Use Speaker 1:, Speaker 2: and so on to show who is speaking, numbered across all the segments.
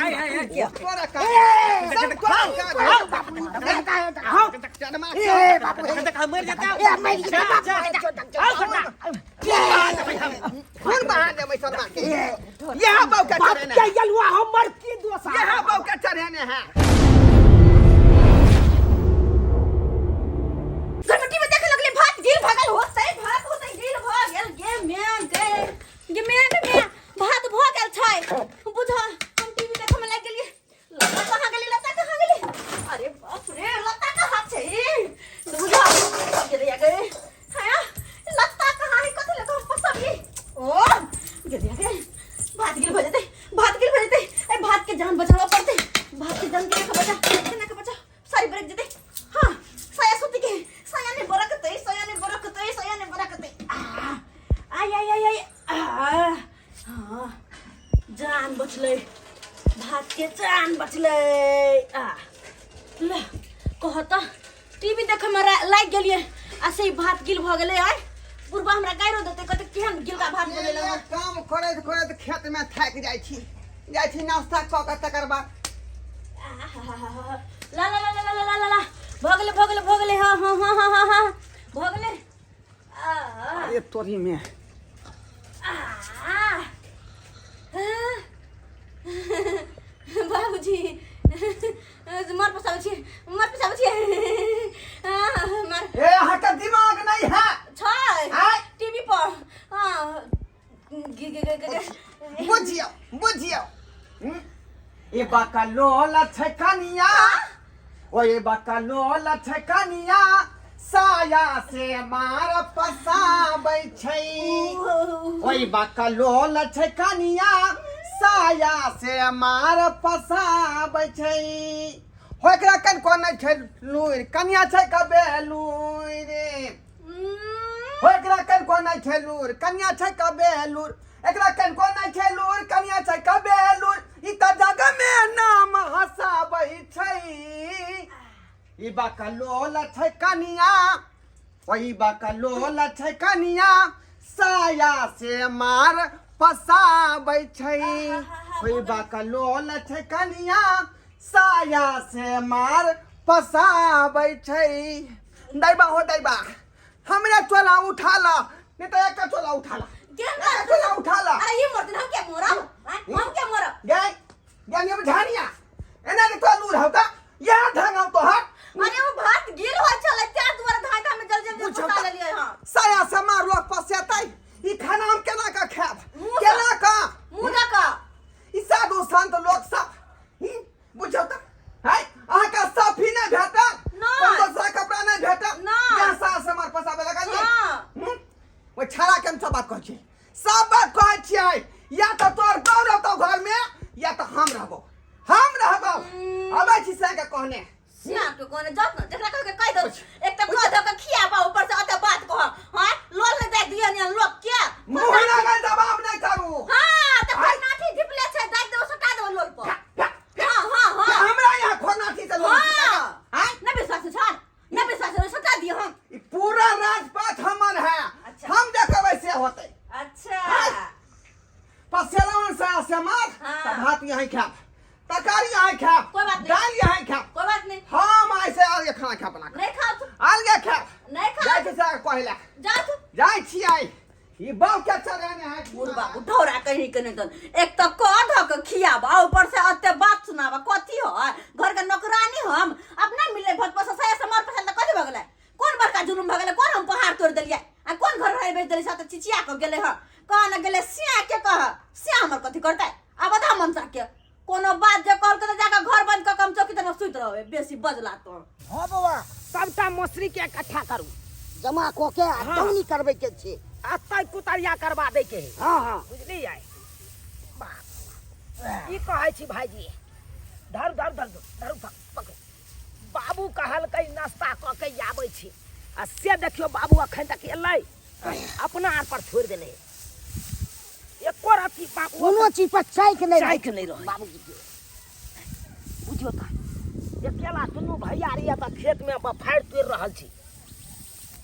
Speaker 1: आय आय आय
Speaker 2: तोरा का सब तोरा का चरमा
Speaker 3: ए बापू
Speaker 1: देख मर जाता
Speaker 3: ए मर गेल बापू
Speaker 2: खून बहा देबै शर्मा के यहाँ बहू के
Speaker 3: बाप
Speaker 2: चढ़ेने
Speaker 3: के यलुआ हमर की दोष है
Speaker 2: यहाँ बहू के चढ़ेने है
Speaker 4: घरमट्टी में देखे लगले भात गिल भगल होतै भात होतै गिल भ गेल गे म्यान गे गे म्यान गे म्यान भात भ गेल छै बुझ हम टीवी देखे में लागि गेलियै लता कहाँ गेलै लता कहाँ गेलै अरे बाप रे लता कहाँ छै बुझ गेलै गे हां लता कहाँ है कथि लगा हम पसबी ओ गेलै गे भात गिल भ जेतै भात गिल भ जेतै ए भात के जान बचाबऽ पड़तै भात के जान केना के बचा केना के बचा साड़ी बरक जेतै हाँ साया सूती के साया ने बरकतै साया ने बरकतै साया ने बरकतै आ आय आय आय आय आ हाँ जान बचलै भात के जान बचलै आ ल कह त टीवी देखै में लागि गेलियै आ से भात गिल भऽ गेलै आय बुढ़बा हमरा गाइरो देतै कहतै केहन गिलका भात बनेलहुँ
Speaker 2: ये काम करैत करैत खेत में थाकि जाइ छी जाइ छी नाश्ता कऽ के तकर बाद
Speaker 4: ला ला ला ला ला ला ला ला भऽ गेलै भऽ गेलै भऽ गेलै हँ हँ हँ हँ हँ हँ भऽ गेलै आ
Speaker 2: अरे तोरी में
Speaker 4: आ बाबूजी मार पसाबै छी मार पसाबै छी मार
Speaker 2: ए अहाँके दिमाग नहीं है
Speaker 4: छै
Speaker 2: आय।
Speaker 4: टीवी पर हाँ गे गे गे गे
Speaker 2: बुझियौ बुझियौ हम्म? ए बाका लोल छै कनिया ओ ए बाका लोल छै कनिया साया से मार पसाबै छै ओइ बाका लोल छै कनिया साया से मार पसाबै छै हो एकरा कनको नहि छै लूरि कनिया छै कबे लूरि हो एकरा कनको नहि छै लूर कनिया छै कबे लूर एकरा कनको नहि छै लूर कनिया छै कबे लूर ई तऽ जग मे नाम हसाबै छै ई बकलोल छै कनिया ओहि बकलोल छै कनिया साया से मार पसाबै छै ओहि बकलोल छै कनिया साया से मार पसाबै छै दैबा हो दैबा हमरा चोला उठा ला नहीं तो एक चोला उठा ला
Speaker 4: केहन
Speaker 2: एक चोला उठा ला
Speaker 4: अरे ये मरदिन हम क्या मरब आँय? हम क्या मरब
Speaker 2: गए गए ये झाड़िया एना के तो लूर होता यहाँ ढंग हम तो हट
Speaker 4: अरे वो भात गिल होय छलै तें दुआरे धागा में जल जल
Speaker 2: पूछो
Speaker 4: फंसा
Speaker 2: त-
Speaker 4: लेलियै हँ
Speaker 2: साया से मार लोग पसेतै ई खाना हम केना का खायब
Speaker 4: मुँह से-
Speaker 2: केना का
Speaker 4: मुँह दऽ कऽ
Speaker 2: ई साधु संत लोक सब बुझौ तऽ है अहाँके साफी नहि भेटल
Speaker 4: नहि।
Speaker 2: कोनो दोसरा कपड़ा नहि भेटल
Speaker 4: नहि।
Speaker 2: यहाँ सास हमर फसाबे लगलियै
Speaker 4: हँ।
Speaker 2: ओहि छाड़ा के हम सब बात कहै छियै सब बात कहै छियै या तऽ तोहर बाप रहतौ घरमे या तऽ हम रहबौ हम रहबौ अबै छी से के कहने
Speaker 4: सियार के कोने जात न जकरा कह के कह दो एक त कह दो के खियाबा ऊपर से अते बात कह हां लोल ने दे दियो ने लोक के
Speaker 2: मुँह लगा जवाब नहि करू
Speaker 4: हां त खोरनाठी झिपले छै दाइ देबो सटा देबो लोल पर हां हां हां
Speaker 2: हमरा यहाँ खोरनाठी से लोल
Speaker 4: हां
Speaker 2: आँय?
Speaker 4: न विश्वास छै न विश्वास छै सटा दियो हम
Speaker 2: ई पूरा राजपाट हमर है
Speaker 4: अच्छा।
Speaker 2: हम देखबै से होतै
Speaker 4: अच्छा
Speaker 2: पसेलवन से से मार
Speaker 4: हाँ।
Speaker 2: त भात यहीं खायब तरकारी यहीं खायब
Speaker 4: कोई बात नहीं।
Speaker 2: दाल यहीं खायब
Speaker 4: कोई बात नहीं
Speaker 2: हम ऐसे अलगे खाना खायब बना
Speaker 4: नहीं खाओ तू
Speaker 2: अलगे खायब
Speaker 4: नहीं खाओ
Speaker 2: जाइ छी से कहला
Speaker 4: जाओ तू
Speaker 2: जाइ छियै ई बाप के चढ़ाने है
Speaker 4: बुढ़बा उठौरा कहीं के नहीं तन एक तो कह धऽ के खियाबा ऊपर से अते बात सुनाबा कथी हो घर के नौकरानी हम अपना मिले भत पसा साया से मार पसंद कथी भऽ गेलै कोन बड़का जुलुम भऽ गेलै कोन हम पहाड़ तोड़ि देलियै आ कोन घर रहे बेच देलियै से तऽ चिचिया कऽ गेलै हँ कह ने गेलै सिया के कह सिया हमर कथी करतै आब आधा मनसा के कोनो बात जे कहलकै तऽ जाकऽ घर बंद कऽ के हम चौकी तरफ सुति रहबै बेसी बजला तो
Speaker 3: हँ बौआ सबटा मसुरी के इकट्ठा करू
Speaker 5: जमा कऽ के आ
Speaker 3: हाँ।
Speaker 5: दौनी करबै के छै
Speaker 3: आ तै कुतरिया करबा दै के है
Speaker 5: हँ हँ
Speaker 3: बुझलियै बाप ई कहै छी भाईजी धरू धरू धरू धरू पकड़ू बाबू कहलकै नाश्ता कऽ के आबै छी आ से देखियौ बाबू अखन तक एलै अपना आर पर छोड़ि देने एको रत्ती बाबू
Speaker 5: कोनो चीज पर चैक नहि
Speaker 3: चैक नहि रहै।
Speaker 5: बाबूजी के
Speaker 3: बुझियौ तऽ अकेला दुनू भैयारी एतऽ खेतमे फाड़ि तोड़ि रहल छी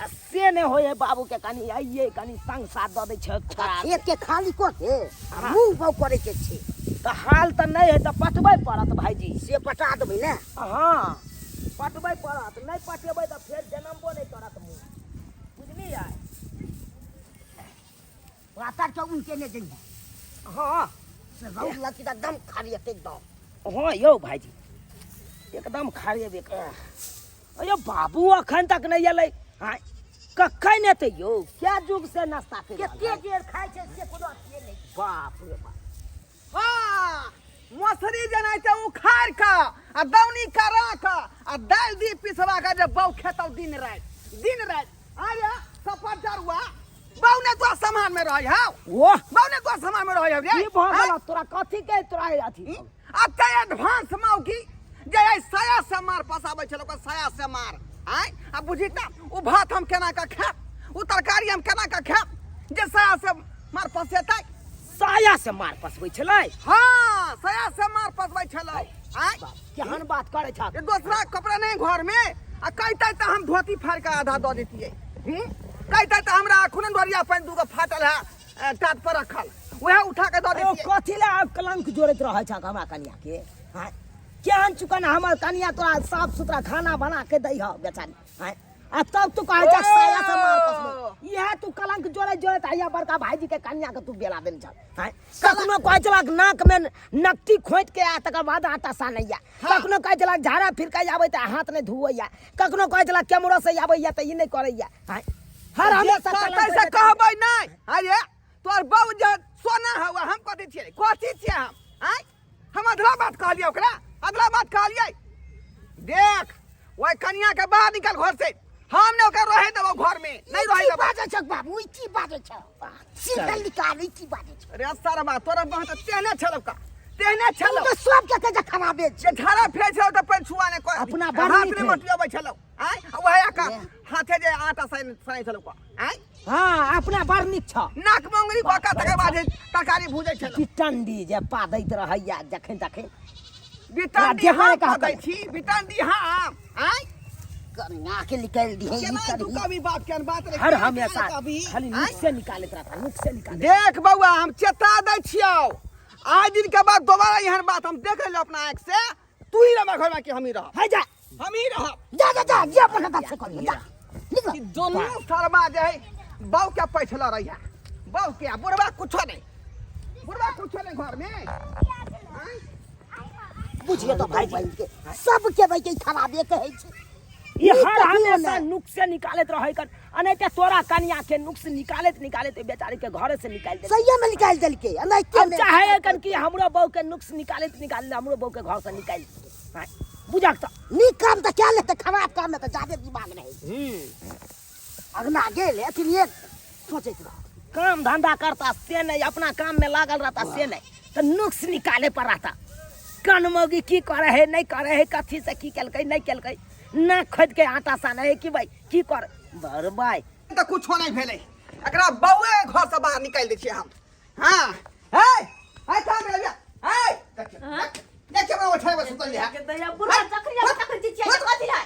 Speaker 3: आ से नहि होइ है बाबूके कनि आइए कनि संग साथ दऽ दै छै
Speaker 5: आ खेत के खाली कऽ के आ
Speaker 3: हाँ।
Speaker 5: मूँग बाउ करे के छै
Speaker 3: तऽ तऽ हाल तऽ नहि है तऽ पटबै पड़त भाईजी।
Speaker 5: से पटा देबै ने।
Speaker 3: हाँ पटबै पड़त, नहि पटेबै तऽ फेर जनमबो नहि करत मुँह, बुझलियै?
Speaker 5: पातर के उनके ने जइहे।
Speaker 3: हाँ
Speaker 5: से रौद लगी तऽ एकदम खाली हेतै एकदम।
Speaker 3: हाँ यौ भाईजी एकदम खाली कर। अयो बाबू अखन तक नहि एलै। हाँ कखन एतै यौ? क्या जुग से नाश्ता करि रहल
Speaker 5: कते
Speaker 3: है?
Speaker 5: देर खाइ छै से कोनो अथिये नहि।
Speaker 3: बाप रे बाप।
Speaker 2: हाँ मसुरी जेना छै उखाड़ कऽ आ दौनी करा कऽ आ दालि दी पिसवा कऽ जे बौ खेतौ दिन राति दिन राति। अरे सफर जरुआ बौ ने तो सामान में रहै हौ।
Speaker 3: वाह
Speaker 2: बौ ने तो सामान में रहै हौ रे।
Speaker 3: की भऽ गेल तोरा? कथी के तोरा अथी?
Speaker 2: अते एडवांस मौकी जे एहि साया से मार पसाबै छल ओकर साया से मार आँय। आ बुझी तऽ ओ भात हम केना कऽ खायब, ओ तरकारी हम केना कऽ खायब जे साया से मार पसेतै?
Speaker 3: साया से मार पसबै छलै?
Speaker 2: हाँ साया से मार पसबै छलै। आँय
Speaker 3: केहन बात करै छह?
Speaker 2: ये दोसरा कपड़ा नहीं घर में आ कहते तऽ हम धोती फाड़ के आधा दऽ देतियै। कहते तऽ हमरा अखन डोरिया पानि दूगो फाटल है टाट पर रखल वएह उठा के दऽ देतियै।
Speaker 3: कथी लए आब कलंक जोड़ैत रहै छह हमरा कनिया के? आँय केहन चुकन हमर कनिया तोरा साफ सुथरा खाना बना के दै हौ बेचारी। आँय आ तब तू कहै छह साया से मार पसबै। इएह तू कलंक जोड़ैत जोड़ैत आइया बड़का भाईजी के कनिया के तू बेला देने छह। आँय कखनो कहै छलक नाक में नकटी खोंटि के आ तकर बाद आटा सानैया, कखनो कहै छलक झाड़ा फिरका आबै तऽ हाथ नहि धुअैया, कखनो कहै छलक केम्हरो से आबैया तऽ ई नहि करैया। आँय हर हमेशा कलंक
Speaker 2: से
Speaker 3: जोड़ैत।
Speaker 2: कहबै नहि। अरे तोहर बहू जे सोना हौ हम कथी छियै? कथी छियै हम? आँय हम अधला बात कहलियै ओकरा, अधला बात कहलियै? देख ओहि कनिया के बाहर निकल घर से, हम ने ओकरा रहे देबो घर में नहीं रहे
Speaker 5: की
Speaker 2: देबो।
Speaker 5: बाजै छौ बाबू? ई की बाजै छौ? सीधे निकाल, ई की बाजै छौ?
Speaker 2: अरे सरबा तोरा बहुत तेहने छलौ का, तेहने छलौ।
Speaker 5: तू तऽ सब के कहै छै खराबे छै।
Speaker 2: जे झाड़ा फेर छलौ तऽ पैन छुआ ने कोइ
Speaker 3: अपना बड़
Speaker 2: हाथ
Speaker 3: नीक
Speaker 2: नहि
Speaker 3: है।
Speaker 2: मटियाबै छलौ। आँय आ वएह का हाथे जे आटा सनै छलौ का। आँय
Speaker 3: हाँ अपना बड़ नीक छ।
Speaker 2: नाक मंगरी कऽ के तकर बाद तरकारी भूजै छलौ।
Speaker 3: बिटंडी जे पादैत रहैया जखन तखन।
Speaker 2: बिटंडी
Speaker 3: तोरा
Speaker 2: हम
Speaker 3: देखा
Speaker 2: पादै छी, बिटंडी हम। आँय
Speaker 5: कनिया के निकालि दिहे ई
Speaker 2: केना तू
Speaker 5: करही।
Speaker 2: कभी बात केन बात रे
Speaker 3: हर
Speaker 2: केना
Speaker 3: हमेशा
Speaker 2: कभी?
Speaker 3: खाली
Speaker 2: आँय?
Speaker 3: नुक से निकालैत रहता, नुक से निकालैत।
Speaker 2: देख बौआ हम चेता दै छियौ, आज दिन के बाद दोबारा एहन बात हम देख लेलहुँ अपना आँखि से, तू ही रहबा घर में कि हम ही रहब?
Speaker 3: है जा
Speaker 2: हम ही रहब।
Speaker 5: जा जा जा जे अपना कथा से करियो जा निकल।
Speaker 2: ई दोनों सरबा जे है बहू के पैछल रही है, बहू के बुढ़वा कुछो नहीं, बुढ़वा कुछो नहीं घर में। आँय?
Speaker 5: बुझियो तो भाई के सबके भाई के खराबे कहै छै।
Speaker 3: ई हर
Speaker 5: कहियो
Speaker 3: हमेशा
Speaker 5: नहि।
Speaker 3: नुक से निकालैत रहै कन, आ नहि तऽ तोरा कनिया के नुक्स निकालैत निकालैत बेचारी के घरे से निकालि देलकै।
Speaker 5: सहिए में निकालि देलकै। आ नहि के
Speaker 3: अब
Speaker 5: नहि
Speaker 3: चाहे कन कि हमरो बहू के नुक्स निकालैत निकालैत हमरो बहू के घर से निकालि देलकै। आँय, बुझक तऽ
Speaker 5: नीक काम तऽ कए लेतै, खराब काम मे तऽ जादे दिमाग रहै छै। अगना गेल अथी सोचैत रह।
Speaker 3: काम धंधा करता से नहीं, अपना काम में लागल रहता से नहीं, तो नुक्स निकाले पर रहता। कन मौगी की करे है नहीं करे है, कथी से की केलकै नहीं केलकै, ना खोद के आटा साने है कि भाई की कर बर भाई।
Speaker 2: तऽ कुछो नहीं भेलै, एकरा बौए घर से बाहर निकालि दै छियै हम। हाँ हे हे कहाँ गेलै बे? हे देखियौ देखियौ हमरा ओछाइ पर सुतल है।
Speaker 4: बुढ़ा चक्रिया चक्र चिचिया के कथी है?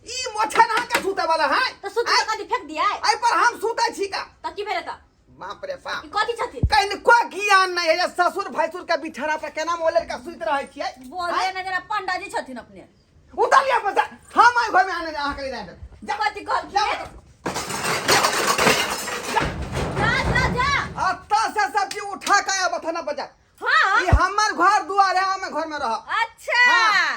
Speaker 2: ई मोछा ना के सुते वाला है
Speaker 4: त सुत के कथी फेंक दिया है?
Speaker 2: एहि पर हम सुतै छी का?
Speaker 4: त की भेलै त?
Speaker 2: बाप रे बाप
Speaker 4: ई कथी छथिन?
Speaker 2: कनिको ज्ञान नहीं है, ससुर भैंसुर के बिछाना पर केना मोलर के सुति रहै छियै?
Speaker 4: बोले ने जेना पंडाजी छथिन अपने।
Speaker 2: उतरिया पर हम आई घर में आने अहाँ के नहीं जा।
Speaker 4: कथी कहलखिन?
Speaker 2: जा
Speaker 4: जा जा जा
Speaker 2: अत्ता से सब्जी उठा के आबत ना बजा।
Speaker 4: हाँ
Speaker 2: ई हमर घर दुआर है, हम घर में रह।
Speaker 4: अच्छा
Speaker 2: हाँ।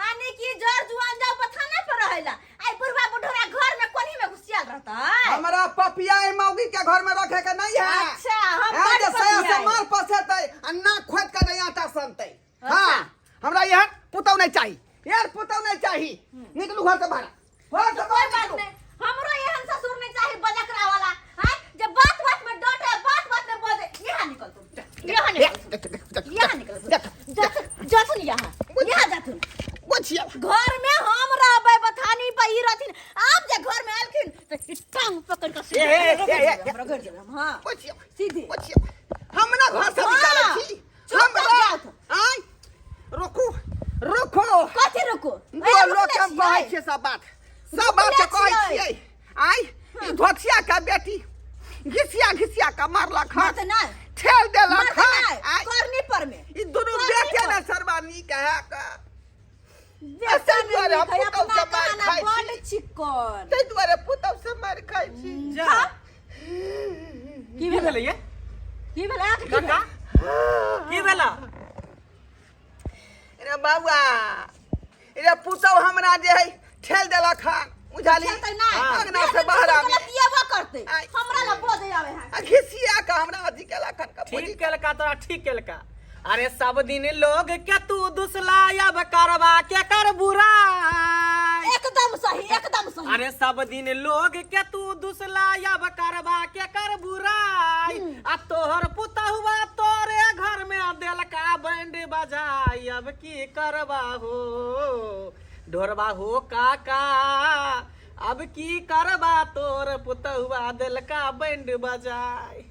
Speaker 4: आने की जर जुआन जाओ पथाना पर रहेला, आई बुढ़वा बुढ़ोरा घर में कोनी में घुसियाल रहता है।
Speaker 2: हमरा पपिया ई मौगी के घर में रखे के नहीं है।
Speaker 4: अच्छा हम
Speaker 2: है
Speaker 4: बड़
Speaker 2: जे सया से
Speaker 4: पपिया
Speaker 2: मार पसेतै आ ना खोद के नहीं आटा सनतै।
Speaker 4: अच्छा।
Speaker 2: हाँ हमरा यहाँ पुतौ नहीं चाही, यार पुतौ नहीं चाही। निकलू घर से बाहर, घर से
Speaker 4: कोई
Speaker 2: बाहर
Speaker 4: बात
Speaker 2: निकलू।
Speaker 4: नहीं, हमरो एहन ससुर नहीं चाही बजकरा वाला। हां जे बात बात में डांटे, बात बात में बजे। यहाँ निकल तुम, यहाँ निकल,
Speaker 2: देख, देख, देख,
Speaker 4: यहाँ निकल,
Speaker 2: देख,
Speaker 4: जाथुन जाथुन यहाँ, यहाँ जाथुन।
Speaker 2: गोछिया
Speaker 4: घर में हम रहबै बथानी पर ई रहथिन, आप जे घर में आलखिन त ई टांग पकड़ के सीधे
Speaker 2: ए, ए, ए, ए, ए,
Speaker 4: हमरा घर जेबै हम। हां
Speaker 2: गोछिया
Speaker 4: सीधे
Speaker 2: गोछिया हम ना घर से
Speaker 4: हाँ।
Speaker 2: निकालै छी।
Speaker 4: चुप
Speaker 2: हम
Speaker 4: कर
Speaker 2: रह-
Speaker 4: जाउ।
Speaker 2: आय रुकू रुकू।
Speaker 4: कथी रुकू?
Speaker 2: दो लोग के हम कहै छियै सब बात, सब बात के कहै छियै। आय ई धोतिया के बेटी घिसिया घिसिया के मारलक हन।
Speaker 4: मारतै नहि।
Speaker 2: ठेल देलक
Speaker 4: मरते
Speaker 2: हन।
Speaker 4: नहि,
Speaker 2: आय,
Speaker 4: करनी पर में
Speaker 2: ई दुनू
Speaker 4: करनी
Speaker 2: बेटे
Speaker 4: पर।
Speaker 2: ने सरबा नीक है का
Speaker 4: बेटा
Speaker 2: ताहि दुआरे हम
Speaker 4: नहि नीक है,
Speaker 2: पुतहु
Speaker 4: अपना
Speaker 2: से मारि
Speaker 4: कहाना
Speaker 2: खाइ
Speaker 4: बड्ड
Speaker 2: छी।
Speaker 4: चिक्कन।
Speaker 2: ताहि दुआरे पुतहु से मारि खाइ छी
Speaker 1: जा
Speaker 4: हाँ?
Speaker 1: की
Speaker 4: की भेलै
Speaker 1: भेलै ये
Speaker 4: की भेलै अहाँके की
Speaker 1: काका
Speaker 4: भेलै?
Speaker 1: की भेला
Speaker 2: रे बाबुआ रे पुतहु हमरा जे है ठेल देलक हन बुझाली
Speaker 4: खेलतै नहि।
Speaker 2: अंगना से
Speaker 4: बेटा
Speaker 2: बाहर
Speaker 4: गलत किएबो करतै
Speaker 2: आइ।
Speaker 4: हमरा लग बजै आबै है
Speaker 2: आ घिसिया के हमरा अथी केलक हन का
Speaker 1: ठीक केलका तोरा ठीक केलका अरे सब दिन लोग के तू दुसला अब करवा के कर बुराई
Speaker 4: एकदम सही एकदम सही
Speaker 1: अरे सब दिन लोग के तू दुसला अब करवा के कर बुराई आ तोहर पुतहुआ तोरे घर में देलका बैंड बजाई अब की करबा हो ढोरबा हो काका अब की करबा तोर पुतहुआ देलका बैंड बजाई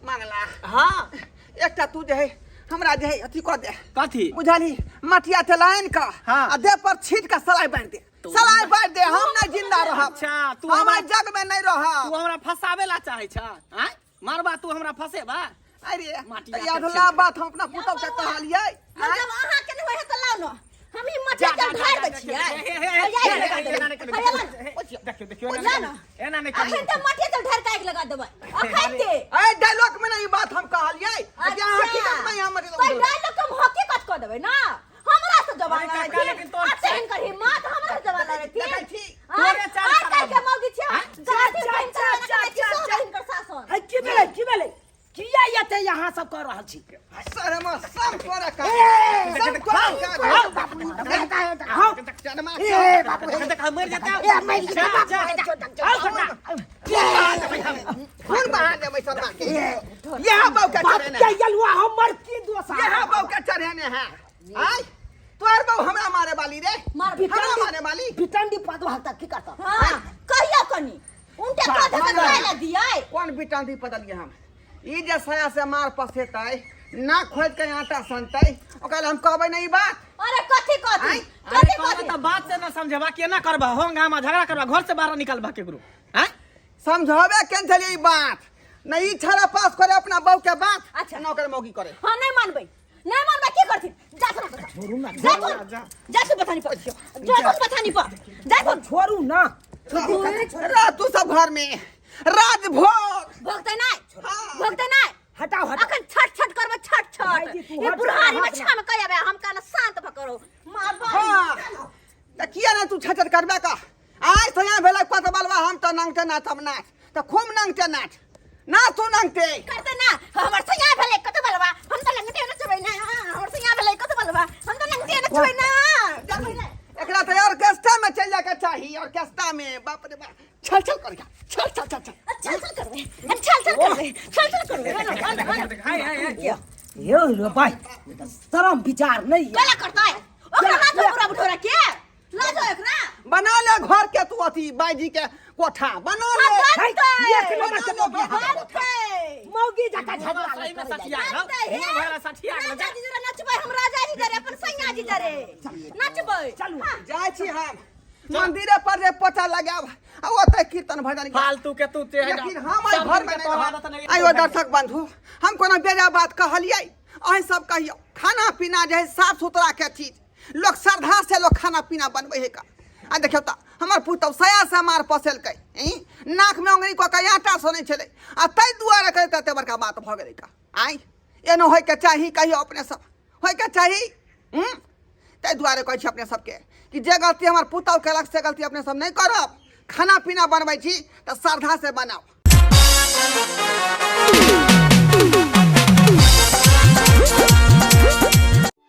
Speaker 2: मंगला
Speaker 1: हाँ
Speaker 2: एकटा तू जे है हमरा जे है अथी कऽ दे
Speaker 1: कथी
Speaker 2: बुझलही मटिया तेल आनि कऽ
Speaker 1: हाँ।
Speaker 2: आ देह पर छीट कऽ सलाइ बारि दे सलाइ बारि दे हम नहीं जिंदा रहब
Speaker 1: अच्छा, तू
Speaker 2: हम
Speaker 1: हमरा-
Speaker 2: एहि जग में नहीं रहब
Speaker 1: तू हमरा फसावे ला चाहे छ आँय मारबा तू हमरा फसेबा
Speaker 2: अरे
Speaker 1: माटिया
Speaker 2: तऽ
Speaker 1: के
Speaker 2: अधला
Speaker 1: छीट।
Speaker 2: बात हम अपना पुतहु के कहलियै
Speaker 4: हम जब अहाँ के नहि होइ है तऽ लाउ न हम ही मटिया
Speaker 1: जा,
Speaker 4: तेल
Speaker 1: जा,
Speaker 4: ढारि
Speaker 1: जा,
Speaker 4: दै
Speaker 1: जा,
Speaker 4: छियै
Speaker 1: हे, हे, हे,
Speaker 4: हैया
Speaker 1: हे,
Speaker 4: आगि लगा
Speaker 1: हे,
Speaker 4: देबै।
Speaker 1: एना नहि करू,
Speaker 4: हैया ला न।
Speaker 1: देखियौ देखियौ
Speaker 4: बुझला न?
Speaker 1: एना नहि
Speaker 4: अखन
Speaker 1: करू
Speaker 4: तऽ मटिया तेल ढारि कऽ आगि लगा देबै अखन ते
Speaker 2: ए डायलॉग में नहीं बात हम कहलियै जे अहाँ हकीकत में हमर
Speaker 4: तो डायलॉग हम हकीकत कऽ देबै ना हमरा से जवाब
Speaker 1: अरे काका,
Speaker 4: लड़ैथिन
Speaker 1: लेकिन तोर
Speaker 4: अच्छा हिनकर हिम्मत हमरा से जवाब लड़ैथिन
Speaker 2: देखै छी।
Speaker 1: तोरे चाल
Speaker 4: आइ काल्हि के
Speaker 1: खराब।
Speaker 4: मौगी छियै
Speaker 1: आँय?
Speaker 4: गाड़ी
Speaker 3: चा,
Speaker 4: बहिन
Speaker 3: चा,
Speaker 4: चलाना
Speaker 3: चा,
Speaker 4: करै छी
Speaker 3: चा,
Speaker 4: सब
Speaker 3: चा।
Speaker 4: हिनकर शासन
Speaker 3: है की भेलै की भेलै किया एते यहाँ सब कर रहल छी
Speaker 2: सर हम सब तोरा का सब तोरा का
Speaker 3: आओ
Speaker 2: चरमा
Speaker 3: ए बापू
Speaker 1: देख देख मर जाता
Speaker 3: ए मर जेतै बापू आओ बेटा
Speaker 2: खून बहा देबै शर्मा के यहाँ बहू के
Speaker 3: बाप
Speaker 2: चढ़ेने
Speaker 3: के यलुआ हमर की दोष
Speaker 2: यहाँ बहू के चढ़ेने है आय तोहर बहू हमरा मारे वाली रे
Speaker 4: मार
Speaker 2: हमरा मारे वाली
Speaker 5: बिटंडी पदवा हता की करता
Speaker 4: हां कहियो कनी उनटे कह दे के खाय ला दियै
Speaker 2: कोन बिटांडी पदलियै हम ई जे सया से मार पसेतै ना खोज के आटा सनतै ओकरा हम कहबै नहीं बात
Speaker 4: अरे कथी कथी
Speaker 2: आँय?
Speaker 1: अरे
Speaker 4: कथी
Speaker 1: कहबा
Speaker 4: कथी
Speaker 1: त बात से ना समझबा केना करबा होंगामा झगड़ा करबा घर से बाहर निकालबा केकरो हैं
Speaker 2: समझावे केन छलियै ई बात नहीं ई छड़ा पास करे अपना बहू के बात
Speaker 4: अच्छा।
Speaker 2: ना ओकर मौगी करे
Speaker 4: हां नहीं मानबै नहीं मानबै की करथिन जा सुन
Speaker 3: छोड़ू ना
Speaker 4: जा सुन जा सुन बथानी पर जा सुन बथानी पर जा सुन
Speaker 3: छोड़ू ना
Speaker 2: रह तू सब घर में राज भोग
Speaker 4: भोगतै नहीं
Speaker 2: हाँ।
Speaker 4: भोगतै नहीं
Speaker 3: हटाओ हटाओ
Speaker 4: अखन छट छट करबै छट छट
Speaker 3: भाईजी, तू
Speaker 4: ई
Speaker 3: हट,
Speaker 4: बुढ़ारी में
Speaker 3: हट ना।
Speaker 4: छाम कह आबे हम कान शांत भ करो मार
Speaker 2: हाँ तऽ किया नहि तू छचर करबे का आइ से यहाँ भेलै पत बलवा हम तऽ नंगटे नाचब नाच तऽ खूब नंगटे नाच नाच तू नंगटे
Speaker 4: करते ना हमर सैया भेलै कत बलवा हम त लंगटे नचबै ना हमर सैया भेलै कत बलवा हम त लंगटे नचबै ना जबै ना
Speaker 2: एकरा तऽ ऑर्केस्ट्रा में चलि जाके चाही ऑर्केस्ट्रा में बाप रे बाप छल छल कर छल छल छल छल
Speaker 4: चल चल करबै चल चल करबै चल चल करबै
Speaker 1: हाय हाय हाय
Speaker 3: यो रे भाई शरम विचार नहीं है
Speaker 4: कला करतै ओकरा हाथ में पूरा बुढ़ोरा के ला जाओ एकरा
Speaker 2: बना ले घर के तू अथी बाईजी के कोठा बना ले
Speaker 3: है, एक नंबर के मौगी है।
Speaker 4: बनतै
Speaker 3: मौगी जका झगड़ा
Speaker 1: सही में
Speaker 3: करे
Speaker 1: सठिया
Speaker 3: जाइ।
Speaker 4: बनतै हे
Speaker 1: मुँह भरा सठिया गेल,
Speaker 4: राजा जी जरा नचबै हम राजा जी जरे अपन सैया जी जरे नचबै
Speaker 3: चलू।
Speaker 4: हाँ।
Speaker 2: जाइ छी हम मंदिरे पर जे पोचा लगायब आ ओतै कीर्तन भजन गायब।
Speaker 1: फालतू के तू ते
Speaker 2: लेकिन हम एहि घर में नहीं रहब। आइयो दर्शक बंधु हम कोनो बेजा बात कहलियै अहीं सब कहियौ खाना पीना जे है साफ सुथरा के चीज लोक श्रद्धा से लोक खाना पीना बनबै है का आ देखियौ तऽ हमर पुतहु सया से मार पसेलकै ई नाक में ओंगरी कऽ के आटा सनै छलै आ ताहि दुआरे कहै तते बड़का बात भऽ गेलै का आँय एनो होइके चाही कहियौ अपने सब होइके चाही हूँ ताहि दुआरे कहै छी अपने सबके कि जे गलती हमर पुतहु केलक से गलती अपने सब नहि करब खाना पीना बनबै छी तऽ श्रद्धा से बनाउ।